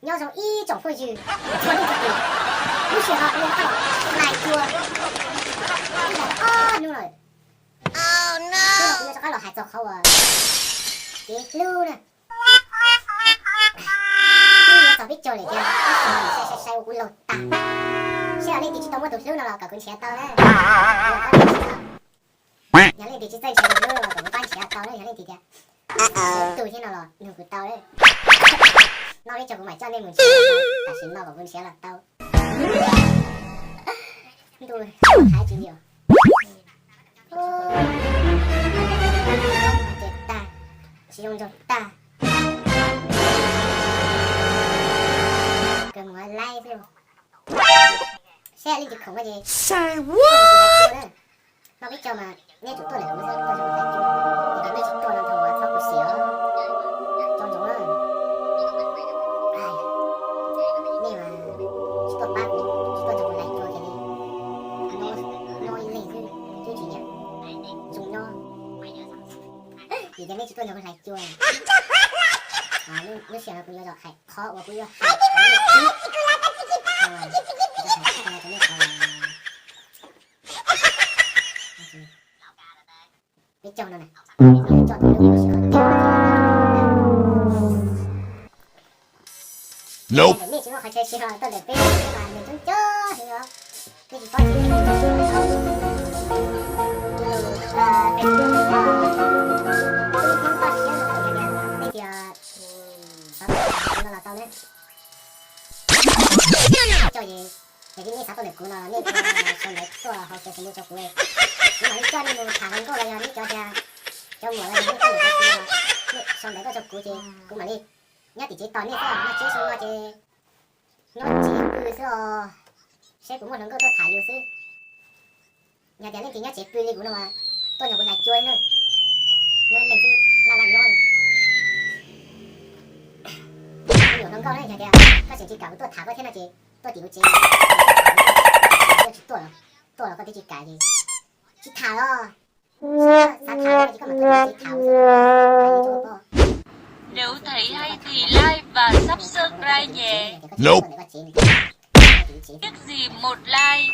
Nyob zoo ib tsoom phooj ywg txhua leej txhua tus, lub sij hawm no kuv yuav rov qab los hais cua ib yam li ob hnub lawm. Hnub no kuv yuav rov qab los hais txog qhov uas kev hlub na. Kuv yuav txog peb caug lawm tiag, tab sis sai sai sai ua kuv laug tag. Seb yog leej twg tsis tau muaj tus hlub no los kom kuv nrhiav tau na. Yog leej twg tsis txawj nrhiav tus hlub no los kom kuv pab nrhiav tau na, yog leej twg tias tus thiab no los nug kuv tau na. Noj peb caug kuv mam coj nej mus nrhiav, tam sim no kom kuv nrhiav los tau. Ntuj, hais tsis liam. Ces tag, tsis zoo nraug tag. Kawg mus laib xwb. Seb leej twg khoom ces no peb caug mas nej tsum tuaj ntawm kuv xwb, tuaj zoo kuv hais cua. Yog tias nej tsis tuaj no thaum uas txhob kuv xiam os. Tso ntsoov na. Nej mas tsis tuaj pab kuv, tsis tuaj nrog kuv hais cua ces li nyob ib leeg xwb twb tsis nyiam zoo nyob. Vim tias nej tsis tuaj nrog kuv hais cua. Lub sij hawm no kuv yuav los hais qhov uas kuv yuav hais, kuv yuav hais rau nej qhov peb caug no na, coj tus hlub kuv lub sij hawm no. Ntawm nej tsis muaj qhov chaw siv los tuaj ntawm peb mas nws coob coob heev os. Nej tsis paub tsis, peb tsis paub tsis, peb tsis paub tsis, nej tias xav tuaj ntawm kuv no los tau ne. Coj es, yog nej xav tuaj ntawm kuv no nej sau ntawv tuaj hauv Facebook rau kuv, kuv mam li coj nej mus tham hluas nkauj los yog nej cov tias cov muam los yog nej tuaj ntawm kuv no, nej sau ntawv tuaj rau kuv ces kuv mam li nyob tim tsev tos nej xwb, noj tsheb sau no ces nyob tsev pw xwb os, seb puas muaj hluas nkauj tuaj tham yus xwb. Yog tias leej twg nyob tsev pw li kuv no mas tuaj nrog kuv hais cua na, nyob ib leeg xwb laj laj nyob. Kuv nyuam hluas nkauj na, yog tias koj tseem tsis kam kuv tuaj tham koj thiab no ces tuaj tim kuv tsev, koj tsis tuaj los, tuaj los koj twb tsis kam ces tsis tham los. Xav tham no ces koj mam tuaj tim kuv tsev tham xwb. Nếu thấy hay thì like và subscribe nhé. Nope. Tiếc gì một like.